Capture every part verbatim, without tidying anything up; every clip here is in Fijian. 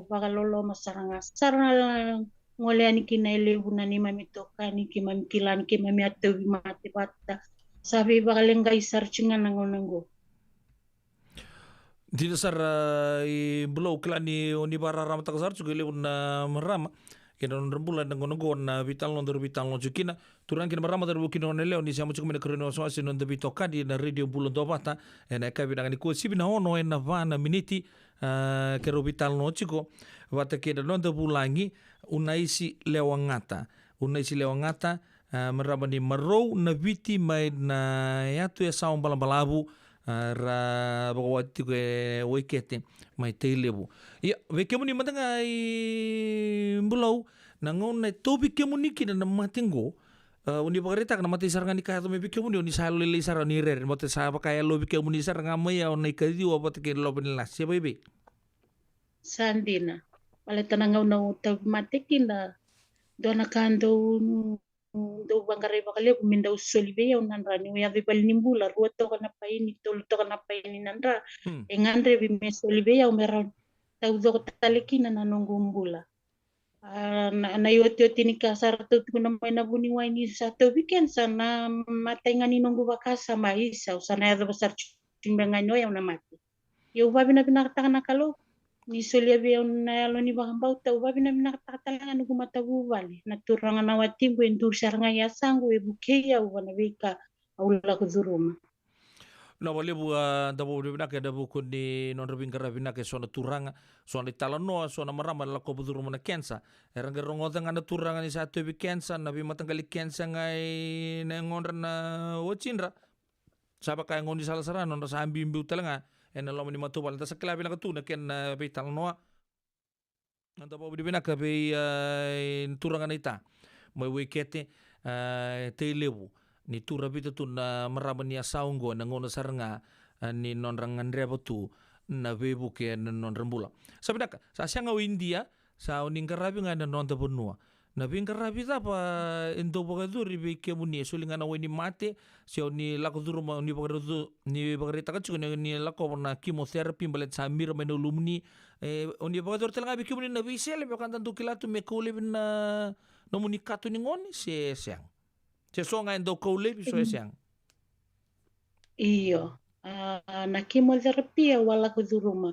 vakaloloma sara ga. Sara na gole yani kina e levu na neimami itokani, keimami kila ni keimami a tauvimate vata. Sa veivakaleqai sara tiko ga na gauna oqo. Dina sara, i Bulou, kila ni o ni vakararamataka sara tiko e levu na marama kei na nodra bula ena gauna oqo na veitalanoa daru veitalanoa tiko kina. Turaga kei na marama, cauravou kei na goneyalewa, ni sema tiko mai na ikarua ni wasewase ni noda veitokani na Radio Bula Duavata ena yakavi vinaka nikua, sivi na ono ena va na miniti. A, keirau veitalanoa tiko vata kei na noda vulagi, Unaisi Lewagata. Unaisi Lewagata, a, marama ni Marou, Naviti, mai na yatu e Yasawa Balabalavu, a, ra vakawati tiko e Waikete mai Tailevu. Ia, vei kemuni mada ga, i Bulou, na gauna e tauvi kemuni kina na mate oqo, a, o ni vakaraitaka na imatai sara ga ni ka yaco mai vei kemuni, o ni sa yalolailai sara, o ni rere, ni mate sa vaka e yalovi kemuni sara ga mai ya, o na ikaciwa vata kei na lova ni lasi, e vakaevei? Sa dina. Baleta na gauna au tauvimate kina, dua na ka dau, dau vaqarai vakalevu me dau soli vei au na dra, niu yaco i valenibula, rua toka na paini, tolu toka na paini na dra. Hmm. E gadrevi me soli vei au me rawa ni taucoko tale kina na noqu bula. A, na, na iotioti ni ka sa ratou tukuna mai na vuniwai ni sa tauvi kensa, na imatai ga ni noqu vakasama, isa, au sa na yacova sara tiko beka ga ni o yau na mate. Ia au vavinavinakataka na Kalou ni solia vei au na yalo ni vakabauta. Au vavinavinakataka tale ga noqu matavuvale, na turaga na watiqu, e duri sara ga i yasaqu, e vukei au vua na veika au lako curuma. Vinaka vakalevu, a, da vakavinavinaka ena vuku ni nodra veiqaravi vinaka e so na turaga, so na italanoa, so na marama e lakova curuma na kensa. Era qai rogoca ga na turaga ni sa tauvi kensa, na veimataqali kensa ga ena yagodra, na watidra. Sa vaka e gaunisala sara, nodra sa biubiu tale ga ena loma ni matavuvale. Da sa kila vinaka tu na kena veitalanoa. Da vakavinavinaka vei, a, turaga naita mai Waikete, a, Tailevu, ni tu ravita tu na marama ni Yasawa oqo ena gauna sara ga, a, ni nodra gadreva tu na veivuke ena nodra bula. Sa vinaka, sa sega o Idia, sa o ni qaravi ga ena noda vanua. Na veiqaravi cava e dau vakayacori vei kemuni? E soli ga na wai ni mate, se o ni lako curuma, o ni vakara-, ni vakaraitaka tiko ni, ni lakova na chemotherapy, baleta sa mira mai na ulumuni. E, o ni vakayacori tale ga vei kemuni na veisele, me vaka da dau kila tu me kau laivi na nomuni kato ni gone, se sega? Se so ga e dau kau laivi, so e sega? Io. A, na chemotherapy au a lako curuma.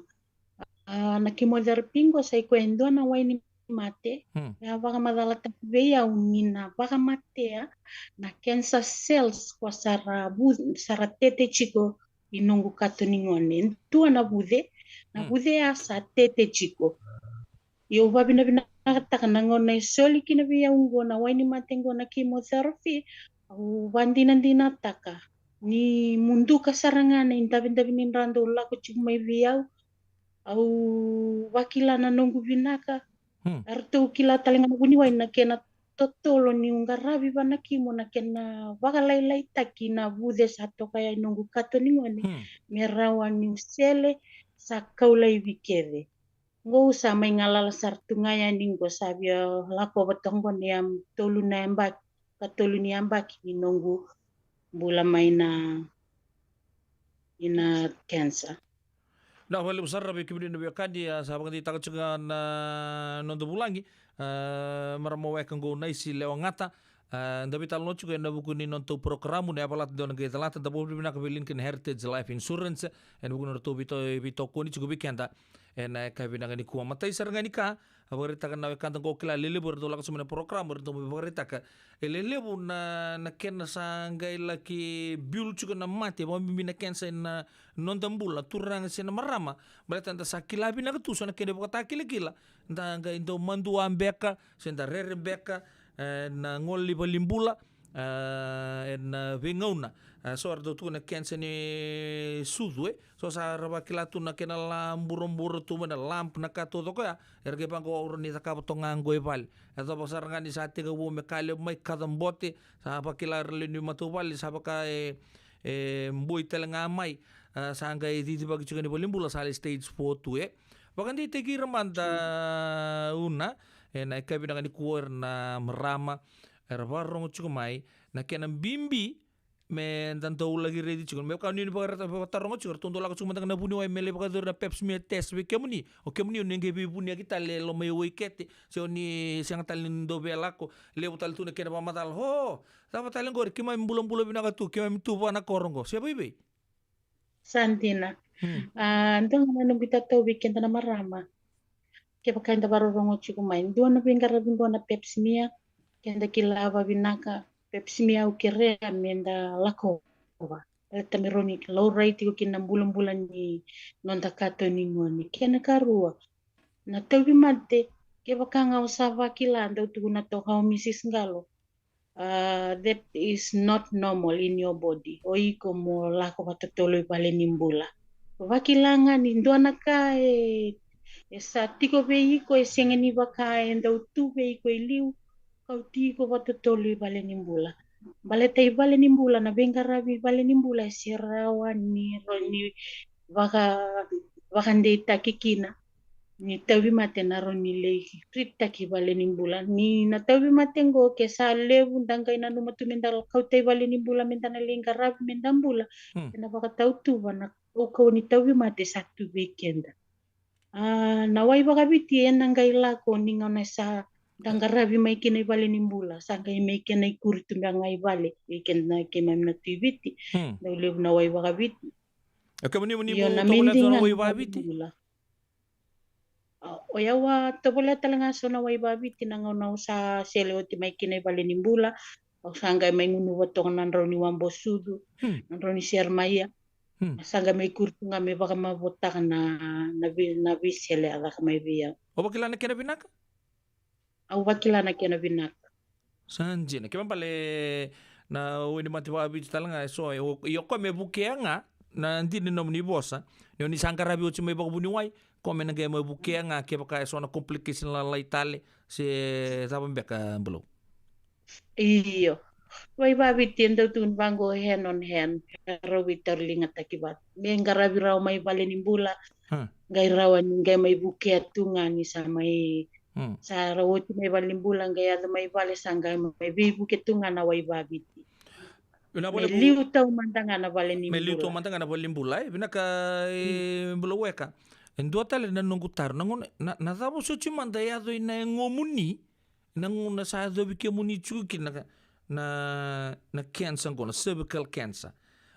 A, na chemotherapy qo sa i koya e dua na wai ni mate. Hmm. E a vakamacalataki vei au ni na vakamatea na cancer cells ko sa ra vu-, sa ra tete tiko i noqu kato ni gone. Dua na vuce, na, hmm, vuce a sa tete tiko. Ia au vavinavinakataka na gauna e soli kina vei au qo na wai ni mate qo na chemotherapy, au vadinadinataka ni muduka sara ga na idavidavi ni dra dau lako tiko mai vei au. Au vakila na noqu vinaka. Hmm. Eratou kila tale ga na vuniwai na kena totolo niu qaravi vua na chemo, na kena vakalailaitaki na vuce sa toka ya i noqu kato ni gone. Hmm. Me rawa niu sele, sa kau laivi kece. Qo au sa mai galala sara tu ga yani qo, sa via lakova toka qo na yam-, tolu na yabaki, ka tolu ni yabaki ni noqu bula mai na, i na cancer. Vinaka vakalevu sara vei kemuni na veiwekani, a, sa vakadeitaka tiko ga na noda vulagi, a, marama weka qo Unaisi Lewagata. A, da veitalanoa tiko ena vuku ni nodatou porokaramu na Yavalata Dua na Qai Calata, da vakavinavinaka vei Lincoln Heritage Life Insurance ena vuku ni nodratou veito-, veitokoni tiko vei keda ena yakavi vinaka nikua. Matai sara ga ni ka, a vakaraitaka na wekada qo, kila lelevu era dau lako tiko mai na porokaramu, era dau mai vakaraitaka e lelevu na, na kena sa qai laki biu tiko na mate, vakabibi na kensa ena noda bula, turaga se na marama. Baleta da sa kila vinaka tu so na kena ivakatakilakila, da qai dau madua beka, se da rere beka, e, na gole i valenibula, e, ena veigauna. E, so era dau tukuna na kensa ni sucu, e. So sa ra vakila tu na kena la burabura tu mai na lump, na ka taucoko ya, era qai vaqo, au rawa ni cakava toka ga qo e vale. E yacova sara ga ni sa tekivu me ka levu mai, kacabote, sa vakila era lewe ni matavuvale, sa vaka e, e boi tale ga mai, a, sa qai cicivaki tiko ni valenibula, sa lai stage four tu, e. Vakadeitaki ira mada, Una, ena yakavi vinaka nikua, o ira na marama era vakarorogo tiko mai, na kena bibi me da dau laki raici tiko. Me vaka ni vakataroga tiko, ratou dau lako tiko mada ga na vuniwai me lai vakayacori na pap smear test vei kemuni. O kemuni o ni qai veivuniyaki tale e loma i wai kete, se o ni sega tale ni dau via lako. Levu tale tu na kena vakamacala, o, cava tale qori, keimami bulabula vinaka tu, keimami tu vua na koro qo, se vaivei. Sa dina. Hmm. A, dua ga na noqu itatau vei keda na marama. Kevaka eda vakarorogo tiko mai, dua na veiqaravi qo na pap smear, keda kila vavinaka, pap smear au kerea meda lakova. Baleta me rawa ni laurai tiko kina na bulabula ni noda kato ni gone. Kena karua, na tauvimate, kevaka ga o sa vakila, dau tukuna toka o Mrs Qalo. Uh, that is not normal in your body. O iko mo lako vakatotolo i vale ni bula. Vakila ga ni dua na ka e, e sa tiko vei iko, e sega ni vaka e dau tu vei iko i liu, kauti iko vakatotolo i vale ni bula. Baleta i vale ni bula, na veiqaravi i vale ni bula e se rawa ni, ni vaka, vakadeitaki kina ni tauvimate na rawa ni lai treat-taki i vale ni bula. Ni na tauvimate qo ke sa levu da qai nanuma tu meda kauta i vale ni bula, meda na lai qaravi meda bula, hmm, ena vakatautuva na kaukauwa ni tauvimate sa tu vei keda. A, na wai vakaviti ena qai lako ni gauna sa da qaravi mai kina i vale ni bula, sa qai mai kena ikuri tu beka ga i vale vei keda na keimami na Tui Viti. Hmm. Dau levu na wai vakaviti. E kemuni, moni, io, mo na tovolea mending na wai vakaviti? Bula. A, o yau a tovolea tale ga so na wai vakaviti na gauna au sa sele oti mai kina i vale ni bula. Au sa qai mai gunuva toka na drau ni wabosucu, hmm, na drau ni seremaia. Hmm. Sa qai mai kuri tu ga me vakamavotaka na, na vei, na veisele a caka mai vei au. O vakila na kena vinaka? Au vakila na kena vinaka. Sa dina. Kena ibalebale na wainimate vakaviti tale ga e so, e o, io, o koya me vukea ga na dina ni nomuni vosa. Ni o ni sa qaravi oti mai vakavuniwai, o koya me na qai mai vukea ga kevaka e so na complication lalai tale, se cava beka, Bulou? Io. Wai vakaviti e dau tukuni vaqo hand on hand, e rau veitauriligataki vata. Me qaravi rawa mai vale ni bula, hmm, qai rawa ni qai mai vukea tu ga ni sa mai, hmm, sa rau oti mai vale ni bula, qai yaco mai vale, sa qai mai veivuke tu ga na wai vakaviti. Me liu taumada ga na vale ni bula. Me liu taumada ga na vale ni bula, e? Vinaka, e, hmm, Bulou Weka. E dua tale na noqu taro, na gauna, na, na cava soti mada e yaco ina yagomuni, na gauna sa yacovi kemuni tiko kina na, na, na cancer qo, na cervical cancer.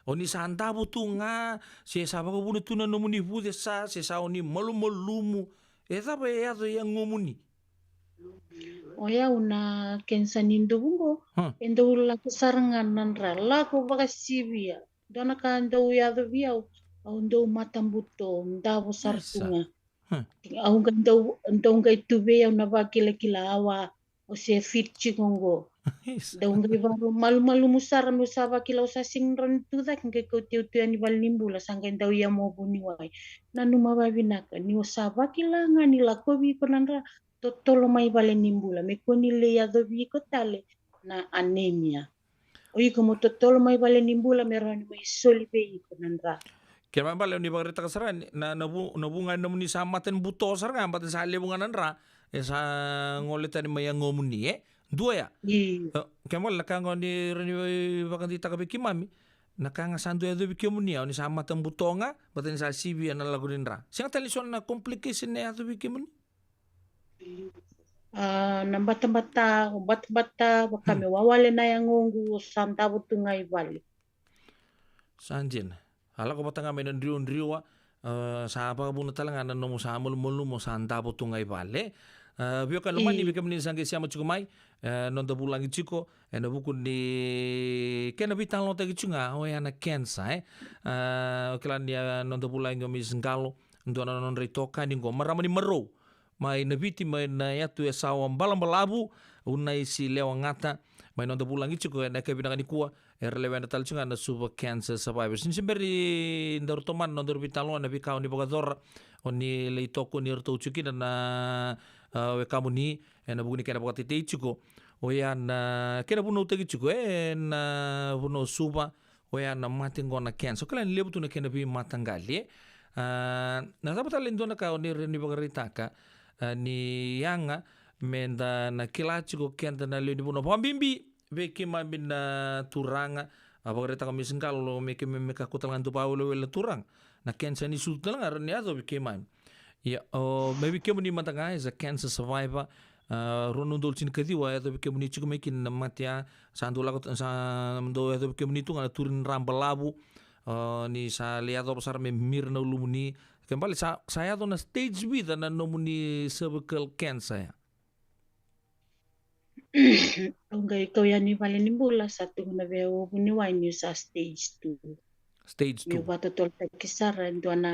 O ni sa davo tu ga, se sa vakavuna tu na nomuni vuce sa, se sa o ni malumalumu. E cava e yaco e yagomuni? O yau na cancer ni duvu qo, hmm, e dau lako sara ga na dra, lako vakasivia. Dua na ka dau yaco vei au, au dau matabuto, davo sara tu ga. Yes, sir. Hmm. Au qai dau, dau qai tu vei au na vakilakila, awa, o se fit tiko qo. Yes. Dau qai varo malumalumu sara, meu sa vakila au sa sega ni rawa ni tu cake, qai kauti au tu yani vale ni bula, sa qai dau ia mo vuniwai. Nanuma vavinaka, ni o sa vakila ga ni lakovi iko na dra, totolo mai vale ni bula, me kua ni lai yacovi iko tale na anemia. O iko mo totolo mai vale ni bula me rawa ni mai soli vei iko na dra. Kena ibalebale o ni vakaraitaka sara ga na, na vu, na vu ga ni nomuni sa matabuto sara ga, baleta sa levu ga na dra e sa gole tani mai yagomuni, e? Dua ya. Io. E, kena ibalebale na ka ga o ni rawa ni vakadeitaka vei keimami, na ka ga sa dau yacovi kemuni ya, o ni sa matabuto ga, baleta ni sa sivia na lako ni dra. Sega tale ni so na complication e yaco vei kemuni? A, na batabata, batabata, vaka, hmm, me wawale na yagoqu, sa davo tu ga i vale. Sa dina. A lako vata ga mai na driwadriwa, a, sa vakavuna tale ga na nomu sa malumalumu, sa davo tu ga i vale. A, veiwekani lomani, io, vei kemuni sa qai sema tiko mai, e, noda vulagi tiko ena vuku ni kena veitalanoataki tiko ga, oya na cancer, e. A, o kila ni a noda vulagi o Miss Qalo, dua na nodra itokani qo, marama ni Marou, mai Naviti, mai na yatu e Sawa Balabalavu, Unaisi Lewagata, mai noda vulagi tiko ena yakavi vinaka nikua. Era lewena tale tiko ga na Suva Cancer Survivors. Ni se bera ni daru tomana na nodaru veitalanoa, na veika o ni vakayacora, o ni lai tokoni iratou tiko kina na, a, wekamuni ena vuku ni kena vakatetei tiko, oya na kena vunautaki tiko, e, na vanua o Suva, oya na mate qo na cancer. O kila ni levu tu na kena veimataqali, e. A, na cava tale e dua na ka o ni rawa ni vakaraitaka, a, ni yaga meda na kila tiko keda na lewe ni vanua, vakabibi vei keimami na turaga, A vakaraitaka Miss Qalo me keimami me kakua tale ga ni dau vakawelewele na turaga. Na cancer ni sucu tale ga e rawa ni yacovi keimami. Ia, o, mai vei kemuni mada ga as a cancer survivor, a, rua na udolu tinikaciwa e yacovi kemuni tiko mai kina na mate ya, sa dau lako, sa dau yacovi kemuni tu ga na turi ni dra balavu, a, ni sa lai yacova sara me mira na ulumuni. Ke bale sa, sa yaco na stage vica na nomuni cervical cancer ya? Au qai kau yani vale ni bula, sa tukuna vei au o vuniwai niu sa stage two. Stage two. Niu vakatotolotaki sara e dua na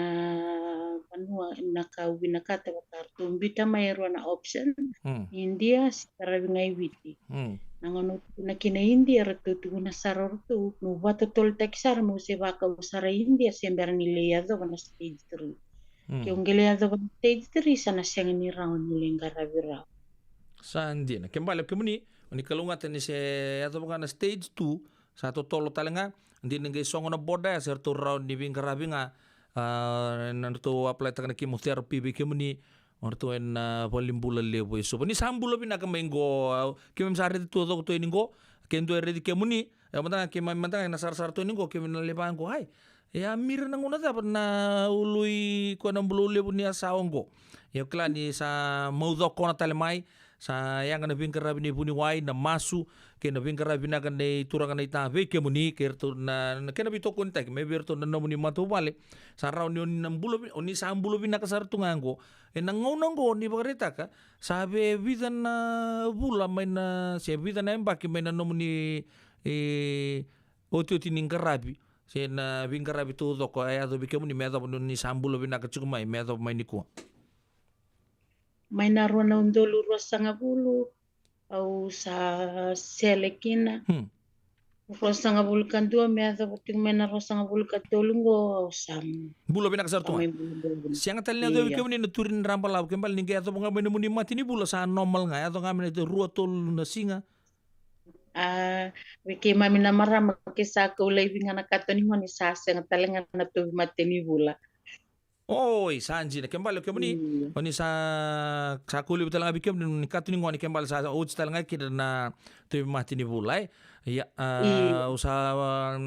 vanua na ka au vinakata vaka ratou biuta mai e rua na option. Mm. India se qaravi ga i Viti. Mm. Na gauna au tukuna kina India, ratou tukuna sara o ratou meu vakatotolotaki sara meu se vakau sara i India se bera ni lai yacova na stage three. Mm. Ke au qai lai yacova na stage three sa na sega ni rawa niu lai qaravi rawa. Sa dina. Ke bale o kemuni, o ni kalougata ni se yacova ga na stage two, sa totolo tale ga, dina ni qai sogo na border ya se ratou rawa ni veiqaravi ga, a, na ratou apply taka na chemotherapy vei kemuni, o ratou ena, a, valenibula levu e Suva. Ni sa bula vinaka mai qo, a, keimami sa raici tu o coko tu yani qo, ke dua e raici kemuni, e mada ga keimami mada ga ena sarasara tu yani qo, keimami na lai vaqo, ai, e a mira na gauna cava na ului koya na Bulou levu ni a sa oqo. Ia au kila ni sa mau cokona tale mai, sa yaga na veiqaravi nei vuniwai, na masu, kei na veiqaravi vinaka nei turaga na ita vei kemuni, kei ratou na, na kena veitokonitaki mai vei ratou na nomuni matavuvale. Sa rawa ni o ni na bula vi-, o ni sa bula vinaka sara tu ga oqo. Ena gauna oqo ni vakaraitaka, sa via vica na vula mai na, se vica na yabaki mai na nomuni, e, otioti ni qaravi, se na veiqaravi taucoko e yacovi kemuni me yacova ni o ni sa bula vinaka tiko mai, me yacova mai nikua. Mai na rua na udolu ruasagavulu, au sa sele kina. Hmm. Ruasagavulu ka dua me yacova tiko mai na ruasagavulu ka tolu qo, au sa bula vinaka sara tu ga. Mai bula, bula vinaka. Sega tale ni yacovi kemuni na turi ni dra balavu, ke bale ni qai yacova ga mai na nomuni mate ni vula sa normal ga, yaco ga mai na rua tolu na siga. A, vei keimami na marama ke sa kau laivi ga na kato ni gone sa sega tale ga na tauvimate ni vula. Oi, sa dina. Ke bale o kemuni, mm, o ni sa, sa kau laivi tale ga vei kemuni ni kato ni gone, ke bale sa oti tale ga kina na tauvimate ni vula, e. Ia, a, io, au sa, a,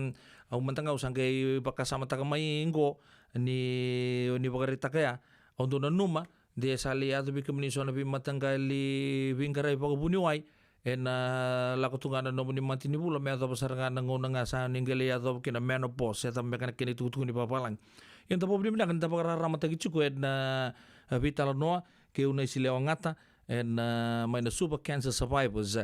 au mada ga au sa qai vakasamataka mai qo ni, ni vakaraitaka ya. Au dau nanuma de sa lai yaco vei kemuni so na veimataqali veiqaravi vakavuniwai, ena lako tu ga na nomuni mate ni vula me yacova sara ga na gauna ga sa ni qai lai yacova kina menopause, e cava beka na kena itukutuku ni vavalagi. Ia da vakavinavinaka ni da vakararamataki tiko ena, a, veitalanoa kei Unaisi Lewagata, ena, a, mai na Suva Cancer Survivors.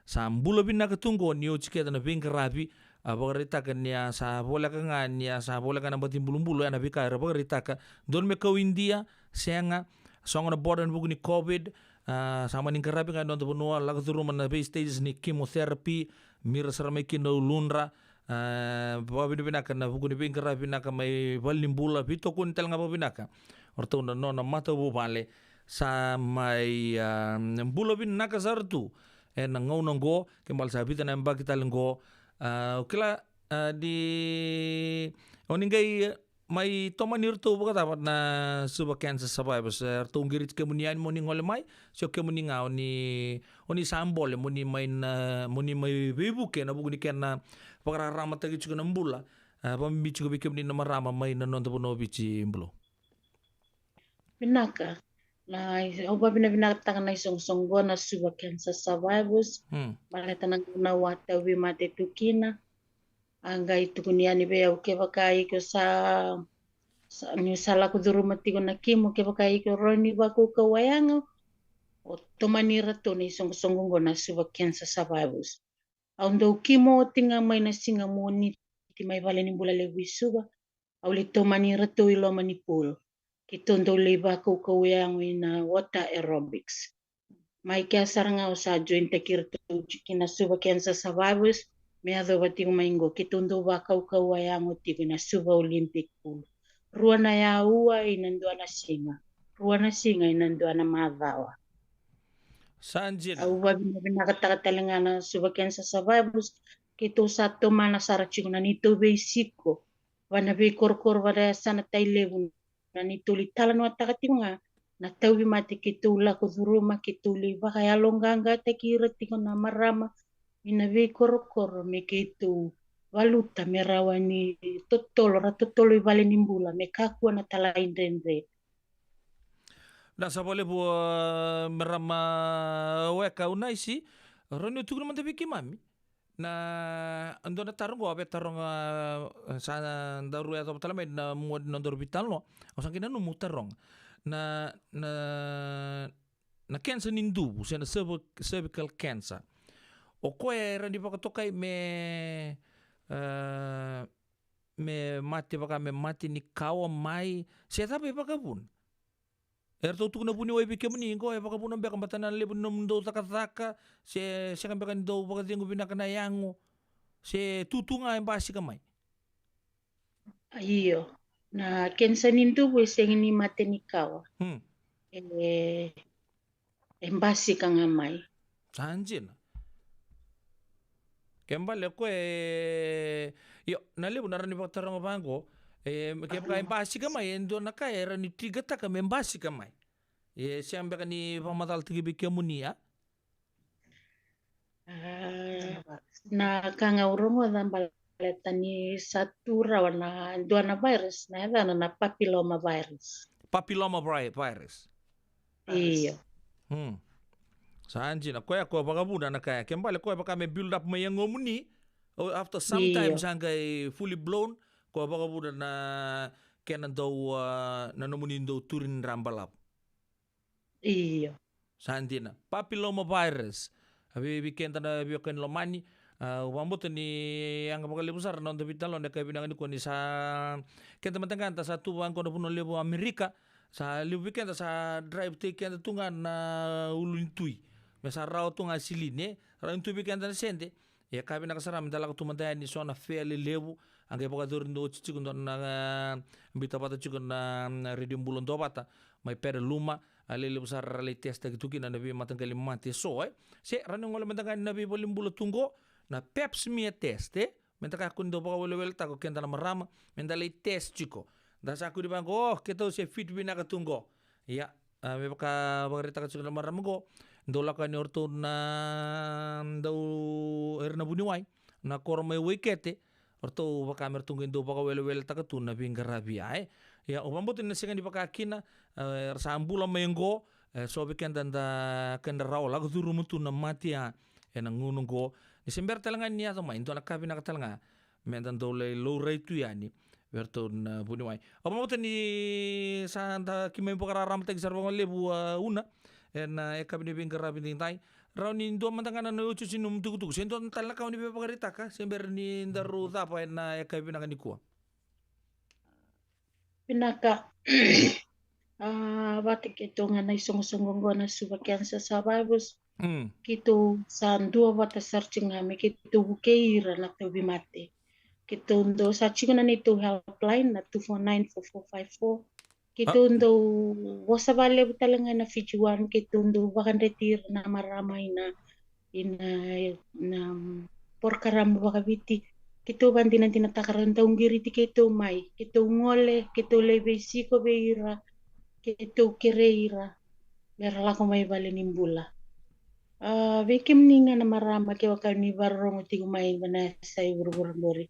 Sa bula vinaka tu qo ni oti kece na veiqaravi, a vakaraitaka ni a sa voleka ga, ni a sa voleka na bati bulubulu, ena veika era vakaraitaka. Dodonu me kau Idia, sega, sogo na border ena vuku ni COVID, a, sa mani qaravi ga e noda vanua, lako curuma na vei stages ni chemotherapy, mira sara mai kina uludra, a, vakavinavinaka na vuku ni veiqaravi vinaka mai valenibula, veitokoni tale ga vakavinaka o ratou na nona matavuvale, sa mai, a, bula vinaka sara tu ena gauna oqo, ke bale sa vica na yabaki tale oqo, a, au kila, a, ni, o ni qai mai tomani iratou vakacava na Suva Cancer Survivors, e ratou qiriti kemuni yani mo ni gole mai, se o kemuni ga o ni, o ni sa bole mo ni mai na, mo ni mai veivuke ena vuku ni kena vakararamataki tiko na bula, a, vakabibi tiko vei kemuni na marama mai na noda vanua o Viti, Bulou. Vinaka. Na, au vakavinavinakataka na isoqosoqo na Suva Cancer Survivors. Hmm. Baleta na gauna au a tauvimate tu kina, a qai tukuni yani vei au kevaka iko sa, sa, niu sa lako curuma tiko na chemo, kevaka iko rawa ni vakaukauwa yago, o tomani iratou na isoqosoqo oqo na Suva Cancer Survivors. Au dau chemo oti ga mai na siga Moniti mai valenibula levu i Suva. Au lai tomani iratou i loma ni pool. Keitou dau lai vakaukauwa yago ina water aerobics. Mai kea sara ga au sa jointaki iratou tiko kina Suva Cancer Survivors, me yacova tiko mai qo keitou dau vakaukauwa yago tiko ina Suva Olympic Pool. Rua na aua ina dua na siga. Rua na siga ina dua na macawa. Sa dina. Au vakavinavinakataka tale ga na Suva Cancer Survivors, keitou sa tomana sara tiko na neitou veisiko vaka na veikorokoro vakayasana Tailevu, na neitou lai talanoataka tiko ga na tauvimate keitou lako curuma, keitou lai vakayaloqaqataki ira tiko na marama ina veikorokoro me keitou valuta me rawa ni totolo, ra totolo i vale ni bula, me kakua na talaidredre. Na sa vakalevu, a, marama Weka Unaisi, rawa ni o tukuna mada vei keimami. Na dua na taro qo, a via taroga, a, sa daru yacova tale mai na mua ni nodaru veitalanoa. Au sa qai nanuma au taroga. Na, na, na kensa ni duvu, se na cervi-, cervical cancer. O koya e rawa ni vakatokai me, a, me mate vaka, me mate ni kawa mai, se cava e vakavuna? Eratou tukuna vuniwai vei kemuni qo e vakavuna beka baleta na levu ni nomudou cakacaka, se sega beka ni dou vakacegu vinaka na yago, se tutu ga e basika mai? Io, na kensa ni duvu e sega ni mate ni kawa. Hmm. E, e basika ga mai. Sa dina. Ke bale ko e, io, na levu na rawa ni vakataroga vaqo, e, ke vaka e basika mai, e dua na ka e rawa ni trigataka me basika mai. E sega beka ni vakamacalataki vei kemuni, a? A, na ka ga au rogoca baleta ni sa tu rawa na dua na virus, na yacana na papilloma virus. Papilloma vi-, virus. Io. Hmm. Sa dina, koya ko vakavuna na ka ya. Ke bale koya vaka me build up mai yagomuni. O, after some time, io, sa qai fully blown, ko vakavuna na kena dau, a, na nomuni dau turi ni dra balavu. Io. Sa dina. Papilloma virus. A vei, vei keda na veiwekani lomani, a, au vakabauta ni yaga vakalevu sara na noda veitalanoa ena yakavi vinaka nikua ni sa, keda mada ga da sa tu vaqo na vanua levu Amerika, sa levu vei keda sa drive-taki keda tu ga na ulu ni tui. Me sa rawa tu ga silini, e? Rawa ni tu vei keda na sede. Ia ka vinaka sara me da lako tu mada yani so na fair lelevu, a qai vakayacori dua oti tiko dua na, a, biuta vata tiko na, na Radio Bula Duavata mai Pere Luma, a, lelevu sara ra lai test-taki tu kina na veimataqali mate so, e. Se, rawa ni gole mada ga yani na veivalenibula tu qo, na pap smear test, e. Me da kakua ni dau vakaweleweletaka o keda na marama, me da lai test tiko. Da sa kua ni vaqo, o, keitou se fit vinaka tu qo. Ia, a, me vaka, vakaraitaka tiko na marama qo, dau lako yani o ratou na, dau, era na vuniwai, na koro mai Waikete, o ratou vaka me ratou qai dau vakaweleweletaka tu na veiqaravi ya, e. Ia, au vakabauta ni na sega ni vaka kina, e, era sa bula mai qo, e, so vei keda da, keda rawa lako curuma tu na mate ya, ena gauna qo, ni se bera tale ga ni yaco mai, dua na ka vinaka tale ga, me da dau lai laurai tu yani vei ratou na vuniwai. Au vakabauta ni sa da keimami vakararamataki sara vakalevu, a, Una, ena yakavi ni veiqaravi edaidai. Rawa ni dua mada ga na iotioti ni nomu tukutuku, se dua tale na ka o ni via vakaraitaka, se bera ni daru cava ena yakavi vinaka nikua. Vinaka. A, vata keitou ga na isoqosoqo qo na Suva Cancer Survivors. Mm. Keitou sa duavata sara tiko ga me keitou vukei ira na tauvimate. Keitou dau sa tiko na neitou helpline na two four nine four four five four. Keitou dau vosa vakalevu tale ga ena Fiji One, keitou dau vakadreti ira na marama ina, ina, na, mm, porokaramu vakaviti. Keitou vakadinadinataka ra dau qiriti keitou mai, keitou gole, keitou lai veisiko vei ira, keitou kerei ira me ra lako mai valenibula. A, vei kemuni ga na marama, kevaka ni vakarorogo tiko mai ena yasai vuravura qori,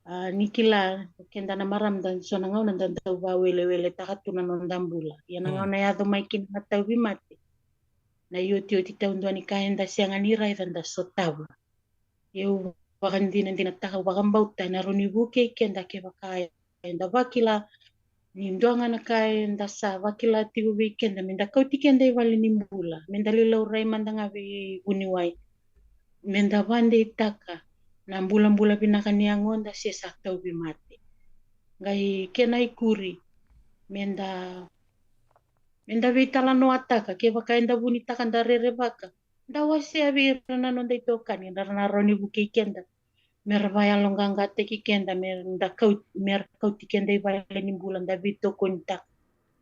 a, ni kila, keda na marama da so na gauna da dau vakaweleweletaka tu na noda bula. Ia na gauna yaco mai kina na tauvimate, na iotioti taudua ni ka eda sega ni raica da sotava. Au vakadinadinataka, au vakabauta ena rawa ni vukei keda kevaka eda vakila ni dua ga na ka eda sa vakila tiko vei keda, me da kauti keda i valenibula, me da lai laurai mada ga vei vuniwai, me da vadeitaka na bulabula vinaka ni yagoda se sa tauvimate. Qai kena ikuri, me da, me da veitalanoataka, kevaka eda vunitaka, da rerevaka, da wasea vei ira na noda itokani, ra na rawa ni vukei keda me ra vakayaloqaqataki keda, me da kau-, me ra kauti keda i valenibula, da veitokonitaka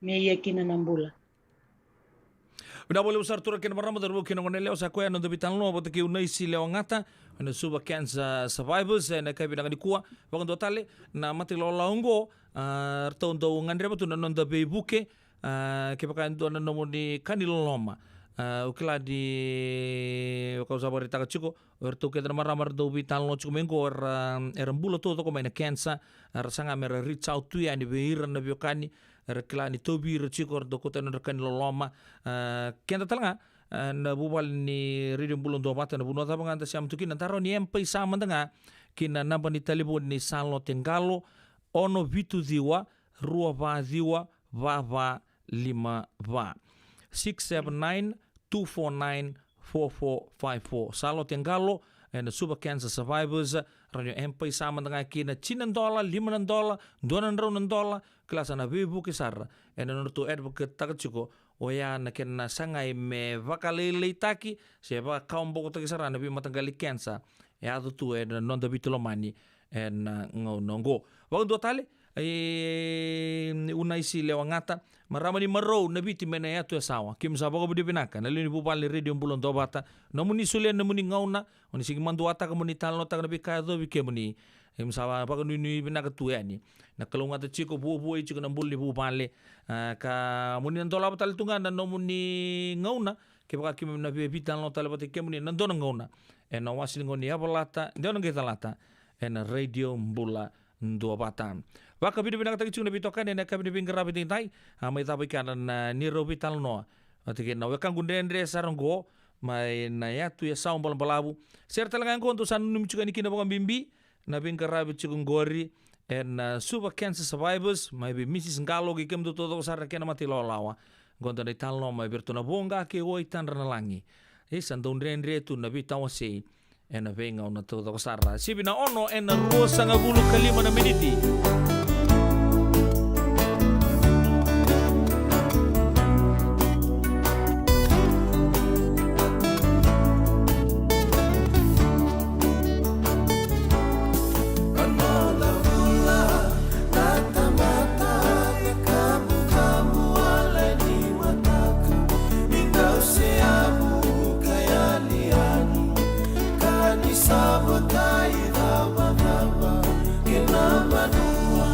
me ia kina na bula. Vinaka vakalevu sara turaga kei na marama, cauravou kei na goneyalewa, sa koya na noda veitalanoa vata kei Unaisi Lewagata, na Suva Cancer Survivors, ena yakavi vinaka nikua. Vakadua tale na mata ilawalawa oqo, a, ratou dau gadreva tu na noda veivuke, a, kevaka e dua na nomuni ka ni loloma, A, au kila ni, o kau sa vakaraitaka tiko, o iratou kece na marama era dau veitalanoa tiko mai qo, era, era bula taucoko mai na cancer, era saga me ra reach out tu yani vei ira na veiwekani, era kila ni tauvi ira tiko, era dau kauta yani nodra ka ni loloma. A, keda tale ga, a, na vuvale ni Radio Bula Duavata, na vanua cava ga da sema tu kina, da rawa ni M-PAiSA mada ga ki na naba ni talevoni ni Salote Qalo, ono vitu ciwa, rua va ciwa, va va lima va. Six seven nine, two four nine, four four five four. Salote Qalo, ena Suva Cancer Survivors, rawa ni o M-PAiSA mada ga ki na tini na dola, lima na dola, dua na drau na dola, kila sa na veivuke sara. Ena nodratou advocate-taka tiko, oya na kena sagai me vakalailaitaki, se vakakawabokotaki sara na veimataqali cancer e yaco tu ena noda veitu lomani ena gauna oqo. Vakadua tale, e, Unaisi Lewagata, marama ni Marou, Naviti mai na yatu Yasawa. Keimami sa vakavinavinaka na lewe ni vuvale ni Radio Bula Duavata, nomuni solia na nomuni gauna, oni sega ni maduataka mo ni talanoataka na veika e yacovi kemuni. Keimami sa vakanuinui vinaka tu yani. Na kalougata tiko, vuavuai tiko na bula ni vuvale. A, ka mo ni na dolava tale tu ga na nomuni gauna, kevaka keimami na via veitalanoa tale vata kei kemuni ena dua na gauna. Ena wase ni gauna ni yavalata, dua na qai calata, ena Radio Bula Duavata. Vakavinavinakataki tiko na veitokani ena yakavi ni veiqaravi edaidai, a, mai cava i kea na neirau veitalanoa vata kei na wekaqu dredre sara oqo, mai na yatu Yasawa balabalavu. Se ra tale ga oqo dou sa nanumi tiko yani kina vakabibi, na veiqaravi tiko oqori, ena, a, Suva Cancer Survivors, mai vei Mrs Qalo kei kemudou taucoko sara na kena mata ilawalawa. Qo dua na italanoa mai vei iratou na Voqa kei Waitadranalagi. E sa dau dredre tu na veitawasei ena veigauna taucoko sara. Sivi na ono ena ruasagavulu ka lima na miniti. Na noda bula na tamata, na kabukabu wale ni mataka, ni dau seavu ka yali yani, ka ni sa vakaicavacava kei na vanua.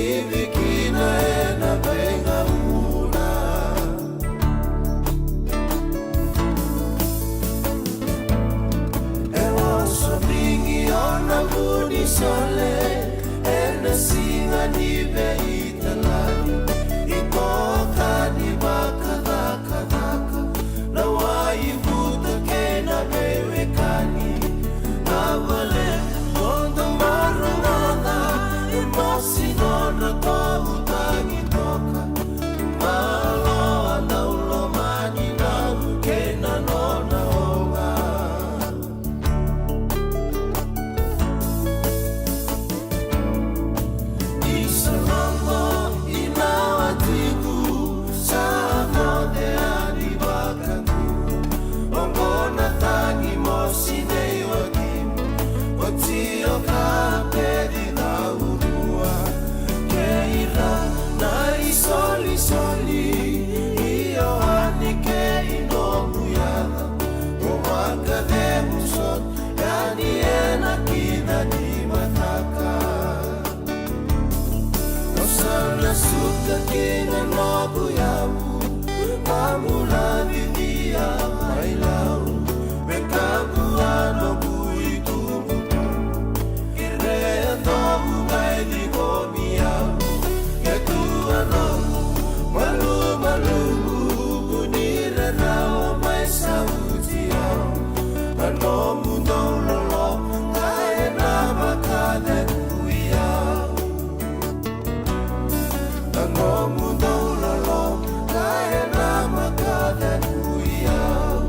Ivi kina ena veigauna. E vosa bigi o na vu ni sole ena siga ni veitalani. I toka ni vakacakacaka na wai vuta kei na veiwekani. Na vale o da marumaca e mosi nona tovutagi toka. Malo a dau lomani na kei na nona oga. Isa logo ina watiqu sa moce yani vakatu. Oqo na tagi mosi nei watiqu. Oti o ka peci na urua. Kei ira na isolisoli i Ioane kei nomu yaca. O vakacegu soti yani ena kida ni mataka. O sa na suka kina noqu yavu, mamu na vidia mai Lau. Me kakua noqu itubutubu, kere dovu qai ciqomi au. Ke tu a noqu malumalumu, ni rarawa mai sauti au. A nomu dau loloma ga ena vakacegui au. A nomu dau loloma ga ena vakacegui au.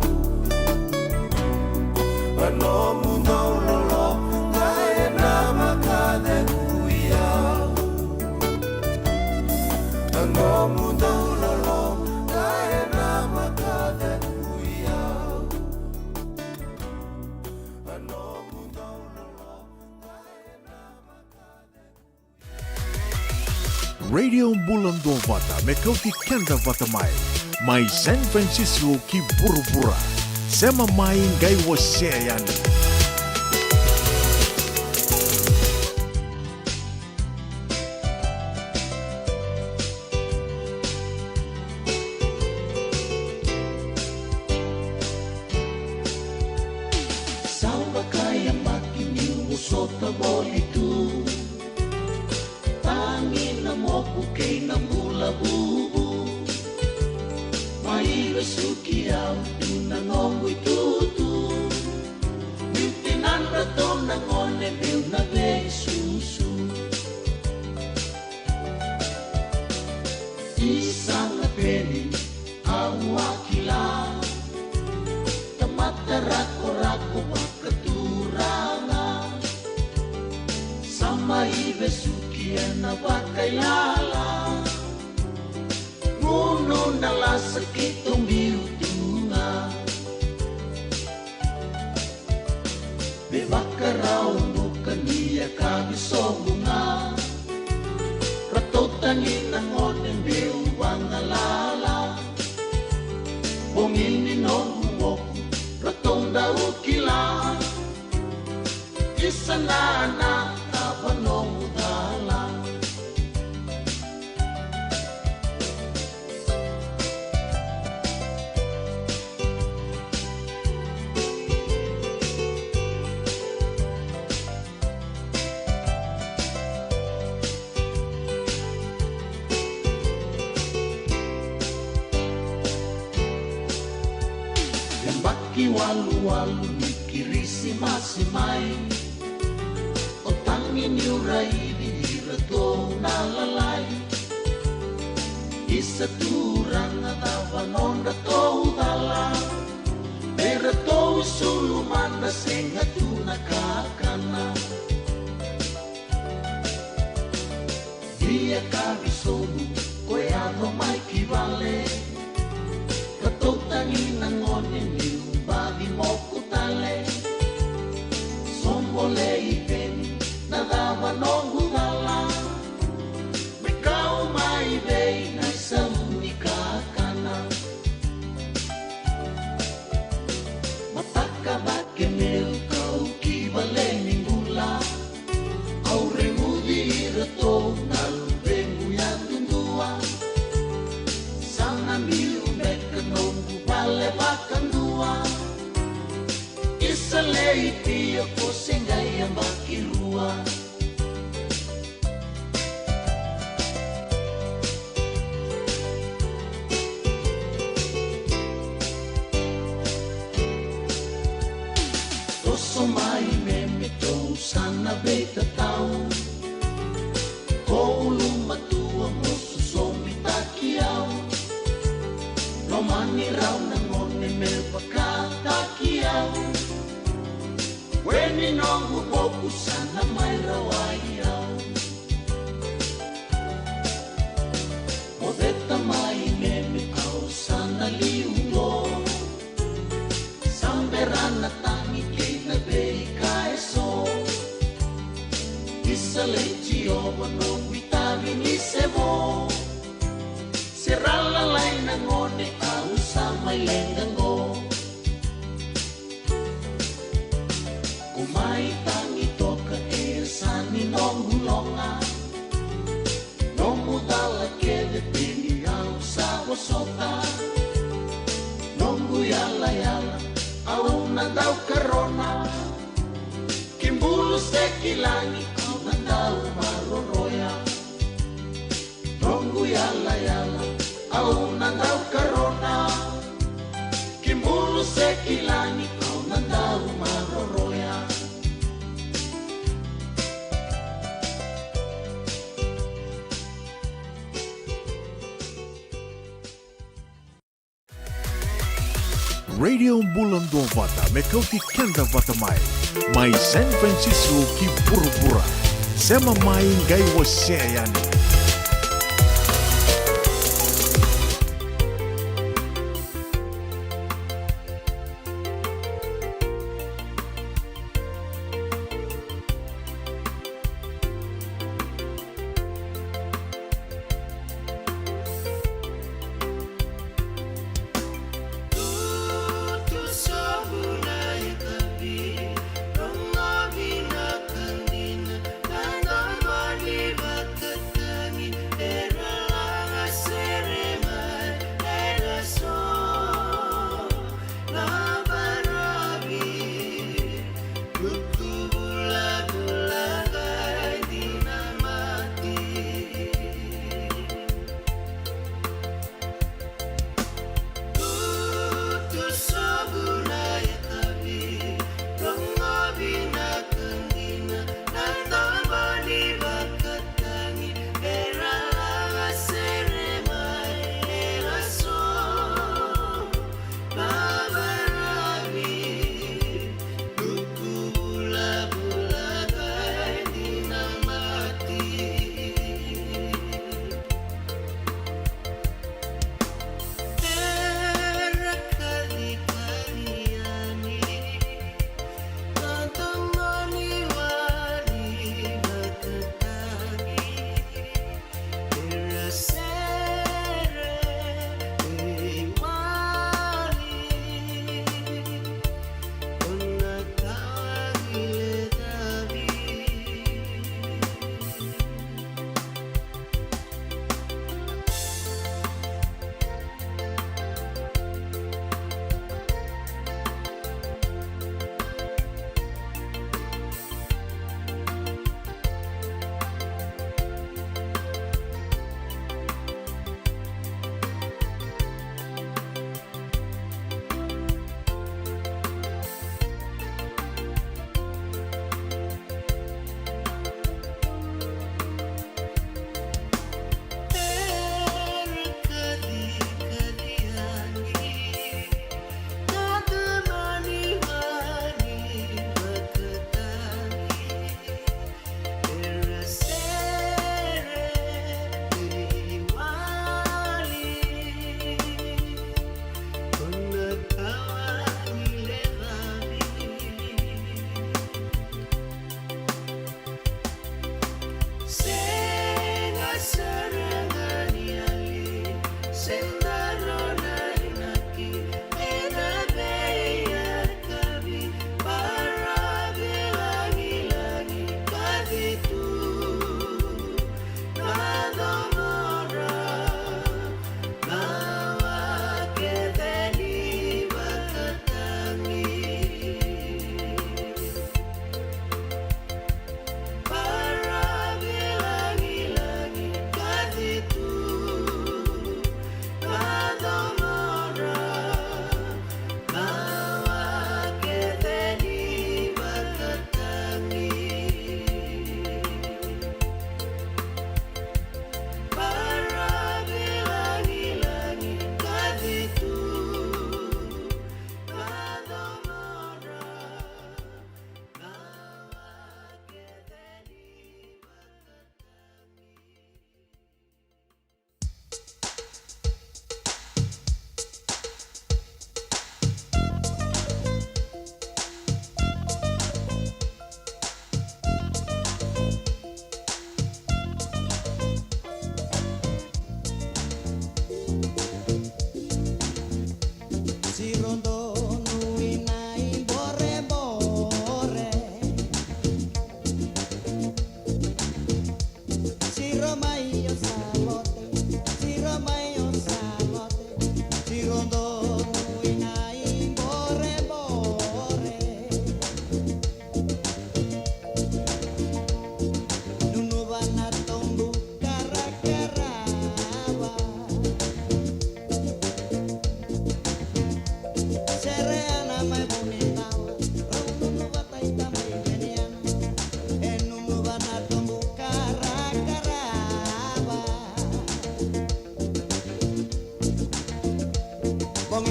A nomu dau loloma ga ena vakacegui au. A nomu dau loloma ga ena vakacegui au. A nomu dau loloma ga ena vakacegui. Radio Bula Duavata, me kauti keda vata mai. Mai San Francisco ki vuravura. Sema mai qai wasea yani. Sa vakayabaki niu vosota voli tu. Tagi na moku kei na bula vuvu. Mai vesuki au tu na noqu itutu. Niu tinadra to na gone meu na veisusu. Isa na peni au a kila. Tamata rakorako vakaturaga. Sa mai vesuki ena vakailala. Gunu na lasa keitou biu tu ga. Me vakarau buka ni yakavi sobu ga. Ratou tagi na gone meu vagalala. Bogi ni noqu moku ratou dau kila. Isa na na cava nomu cala. Yabaki waluwalu ni Kirisimasi mai. O tagi niu raici iratou na lalai. Isa Turaga cava nodratou cala. Me ratou isulu mada sega tu na kakana. Via kavi sobu ko yaco mai ki vale. Ratou tagi na gone niu baci moku tale. Sobo lei veni na cava noqu cala. Me kau mai vei na isau ni kakana. Mataka cake meu kau ki vale ni bula. Au reguci iratou na luve Na veitatau. Ko ulumatua mo sosobitaki au. Lomani rau na gone me vakataki au. Weni noqu voku sa na mai rawai au. Mo ceta mai meme au sa na liu qo. Sa bera na tagi kei na veika eso. Ni sa lei Jiova noqu itavi ni se vo. Se ra lalai na gone au sa mai leqa qo. Ko mai tagi toka e yasa ni noqu loga. Nomu cala kece peni au sa vosota. Noqu yalayala au na dau karona. Ki bulu se ki lagi au na dau maroroya. Noqu yalayala au na dau karona. Ki bulu se ki lagi au na dau maroroya. Radio Bula Duavata me kauti keda vata mai. Mai San Francisco ki vuravura. Sema mai qai wasea yani.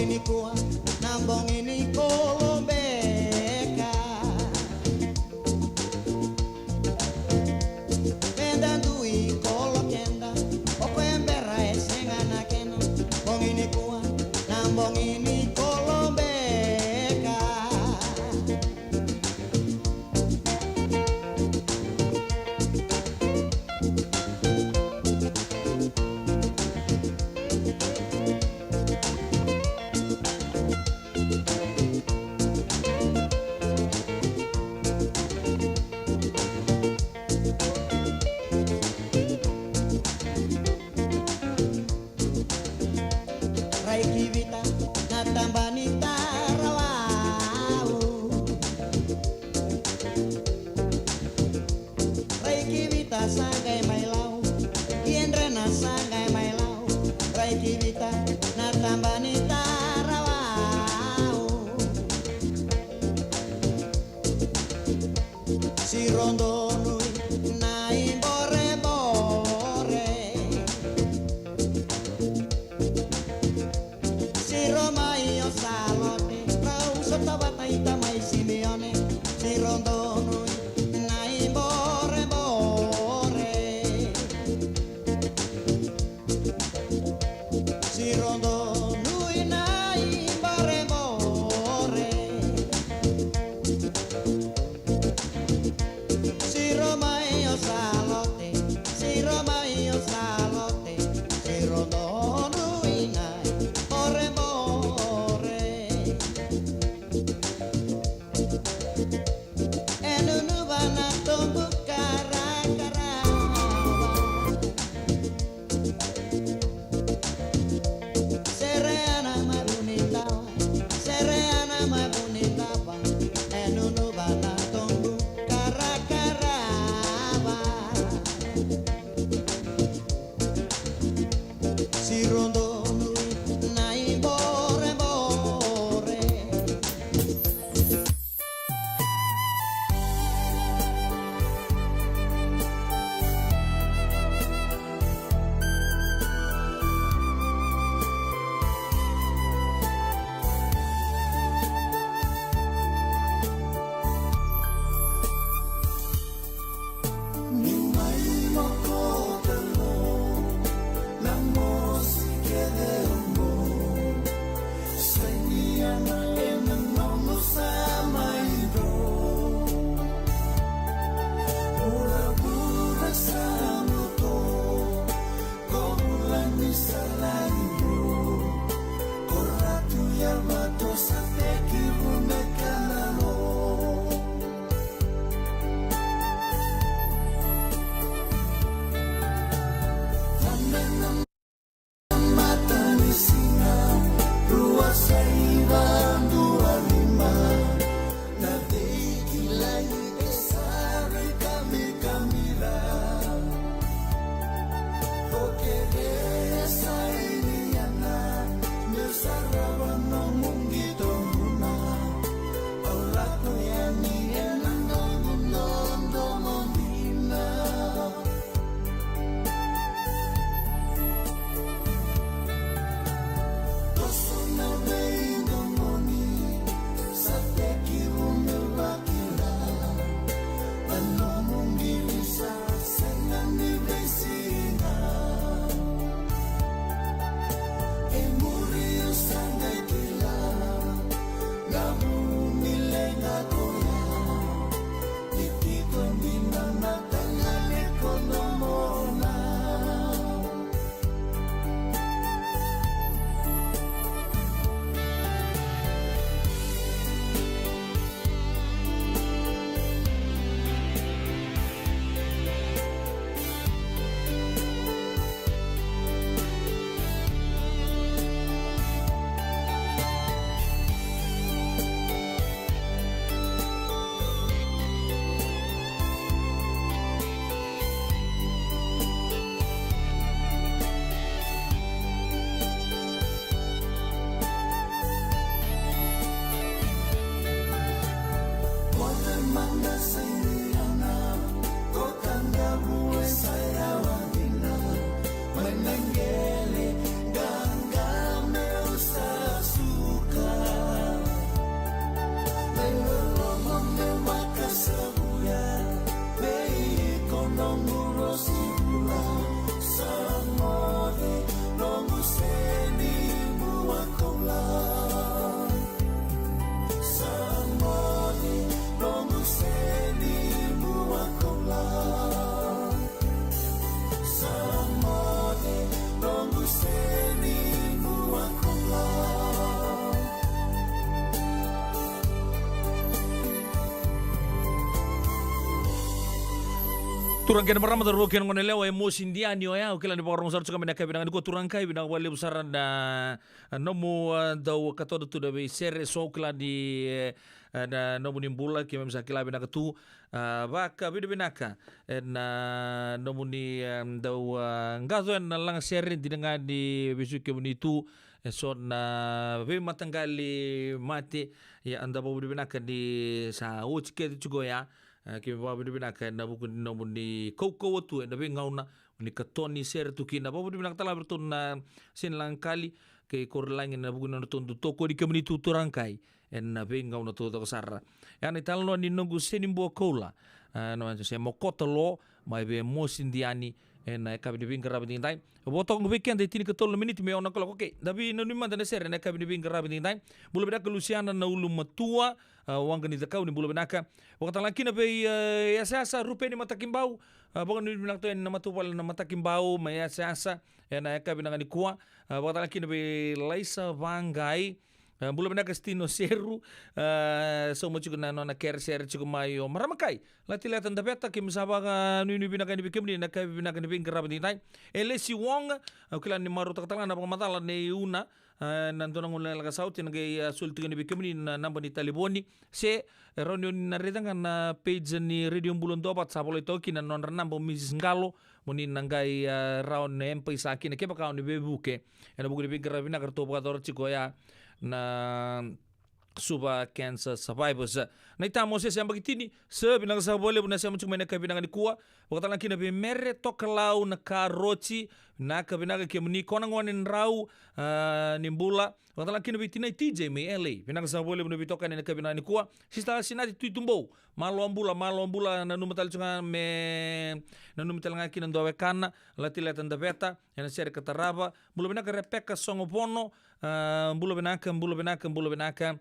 Nikua na bogi ni kolobeka. Meda dui kolo keda, o koya bera e sega na kena. Bogi nikua na bogi ni kolobeka. Rai ki Vita na taba ni tarawau. Rai ki Vita sa qai mai lau, ki Edrena sa qai mai lau. Rai ki Vita na taba ni tarawau. Siro donui na iborebore. Siro mai o Salote, rau sota vata i tamai Simione. Siro donui na iborebore. Siro donui na iborebore. Turaga kei na marama, cauravou kei na goneyalewa, e Mosi Diani oya, au kila ni vakarogo sara tiko mai na yakavi vinaka nikua. Turaga, vinaka vakalevu sara na, a, nomu, a, dau katoda tu na veisere, so au kila ni, e, e, na nomuni bula, keimami sa kila vinaka tu, a, vakavinavinaka, e, na nomuni, e, dau, a, qaco ena lagasere, dina ga ni vesu kemuni tu, e so na veimataqali mate, ia, da vakavinavinaka ni sa oti kece tiko ya, e, keimami vakavinavinaka ena vuku ni nomuni kaukauwa tu ena veigauna, ni katoni sere tu kina. Vakavinavinaka tale ga vei iratou na Senilaga Kali kei Korilagi ena vuku ni nodratou dau tokoni kemuni tu, turaga kai, ena veigauna taucoko sara. Ya na italanoa ni noqu Seni Bua Koula, e, na se Mokota Lo, mai vei Mosi Diani, ena yakavi ni veiqaravi edaidai. Vo toka vei keda e tinikatolu na miniti me ono na kaloko. Okei, da veinanumi mada na sere ena yakavi ni veiqaravi edaidai. Bula vinaka Lusiana na Ulumatua, a, Waqa ni Cakau, ni bula vinaka. Vakatalega kina vei, e, Yasayasa Rupeni Matakibau, a, vakanuinui vinaka tu yani na matavuvale na Matakibau mai Yasayasa ena yakavi vinaka nikua. A, vakatalega kina vei Laisa Vaqai, a, bula vinaka Stino Seru, a, sauma tiko na nona kere sere tiko mai o Maramakai Latileta Daveta, keimami sa vakanuinui vinaka yani vei kemuni ena yakavi vinaka ni veiqaravi edaidai. Elesi Wong, au kila ni marautaka tale ga na vakamacala nei Una, a, ena dua na gauna lekaleka sa oti, ena qai, a, soli tiko yani vei kemuni na naba ni talevoni. Se, e rawa ni o ni na raica ga na page ni Radio Bula Duavata, sa volai toka kina na nodra naba o Mrs Qalo, mo ni na qai, a, rawa ni empaisa kina kevaka o ni veivuke. Ena vuku ni veiqaravi vinaka ratou vakayacora tiko ya na Suva Cancer Survivors. Naita Mosese, yabaki tini, se vinaka sara vakalevu na sema tiko mai ena yakavi vinaka nikua. Vakatalega kina vei Mere Tokalau na Karoti, vinaka, vinaka kemuni. Kona Gone Drau, a, ni bula. Vakatalega kina vei tinai T J mai L A. Vinaka sara vakalevu na veitokani ena yakavi vinaka nikua. Sista Sinati Tuitubou, malo bula, malo bula, nanuma tale tiko ga me, nanumi tale ga kina dua wekana, Latileta Daveta, ena sere ka tarava. Bula vinaka Repeka Sogovono, a, bula vinaka, bula vinaka, bula vinaka.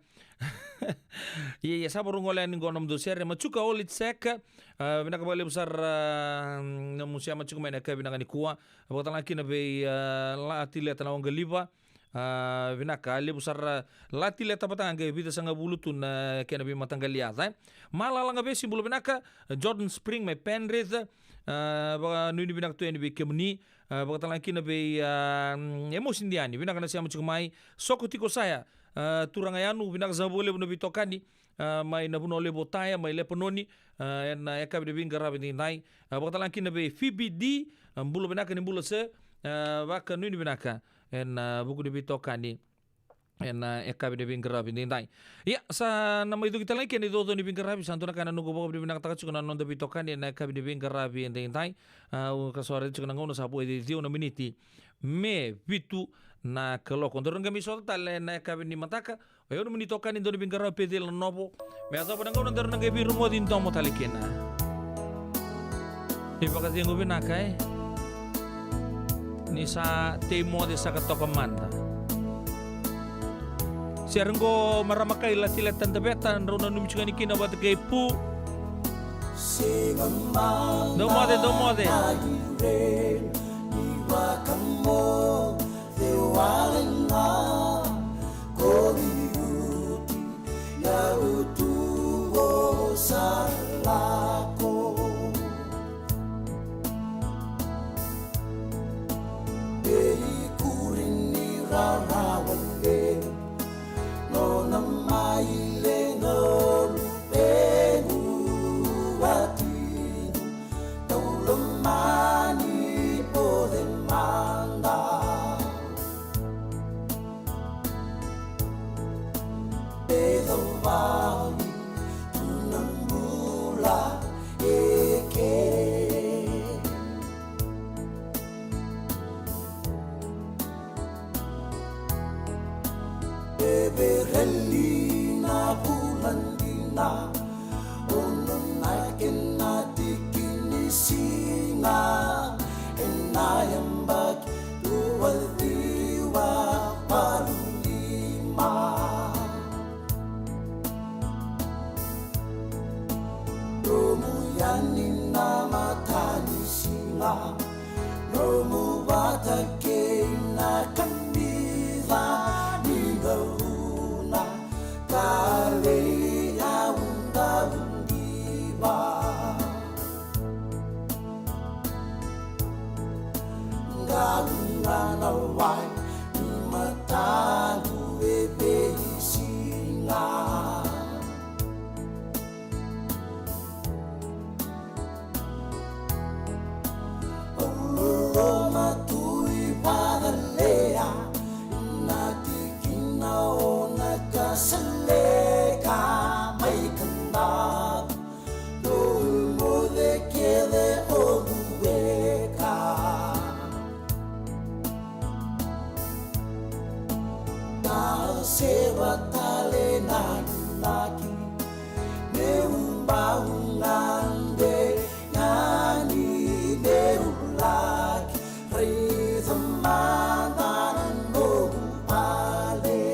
Ia, ia, sa vakarau gole yani qo nomudou sere. Machuka Olitseka, a, vinaka vakalevu sara, a, nomu sema tiko mai ena yakavi vinaka nikua. Vakatalega kina vei, a, Latileta na Waqaliva, a, vinaka, a levu sara Latileta vata ga, qai vica sagavulu tu na kena veimataqali yaca, e. Malala Gavesi, bula vinaka. Jordan Spring mai Penrith, a, vakanuinui vinaka tu yani vei kemuni. A, vakatalega kina vei, a, mm, Emosi Diani, vinaka na sema tiko mai. Soko Tiko Saya, a, turaga yanu, vinaka sara vakalevu na veitokani, a, mai na vanua levu o Taya, mai Lepanoni, a, ena yakavi ni veiqaravi edaidai. A, vakatalega kina vei Phoebe D, a, bula vinaka ni bula se, a, vakanuinui vinaka ena, a, vuku ni veitokani ena, a, yakavi ni veiqaravi edaidai. Ia, sa na mai cuki tale ga kina na icoco ni veiqaravi, sa dua na ka na noqu vakavinavinakataka tiko na noda veitokani ena yakavi ni veiqaravi edaidai. A, au ka sa raica tiko na gauna sa vo e ciwa na miniti me vitu na kaloko. Daru na qai mai sota tale ena yakavi ni mataka. O yau nomuni itokani, dau ni veiqaravi Peceli Novo. Me yacova na gauna daru na qai veirogoci domo tale kina. Ni vakacegu vinaka, e? Ni sa tei moce saka toka mada. Sere qo Marama Kai, Latileta Daveta, drau nanumi tiko yani kina vata kei Pu. Dau moce, dau moce. Talu ga na wai ni mataqu e veisiga. Au loloma tu i Vakalea, na tikina o Nakasaleka mai Kadavu. Dou moce kece o Lueka. Na seva tale na inaki, meu bau gade yani, meu laki raica mada na noqu vale.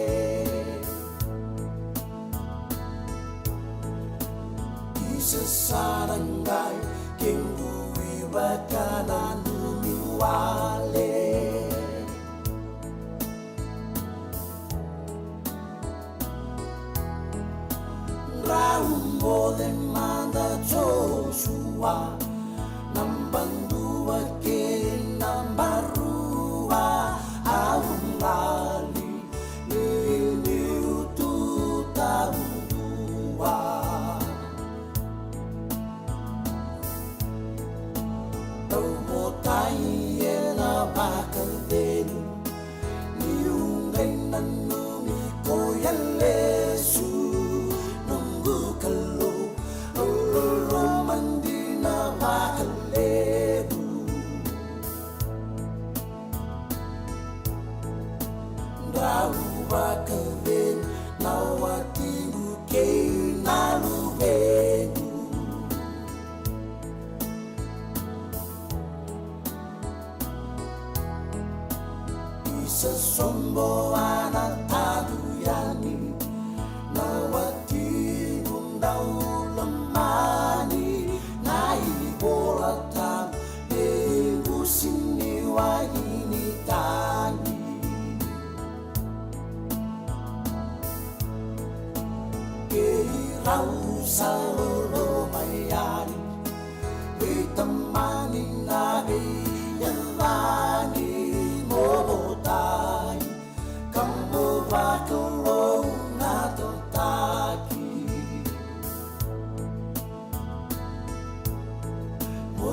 Isa sa na qai kequ ivakananumi wale. Drau moce mada Josua, naba dua kei naba rua, au lali ni niu tu tavudua. Tauvotai ena vakacegu, niu qai nanumi koya lesu, noqu Kalou, au loloma dina vakalevu. Drau vakacegu na watiqu kei na luvequ. Isa sobo a na tadu yani, na watiqu dau lomani, na iVola Tabu e qusi ni wai ni tagi. Keirau sa loloma yani, veitamani na veiyacani, mo votai, ka mo vakalou na tataki. Mo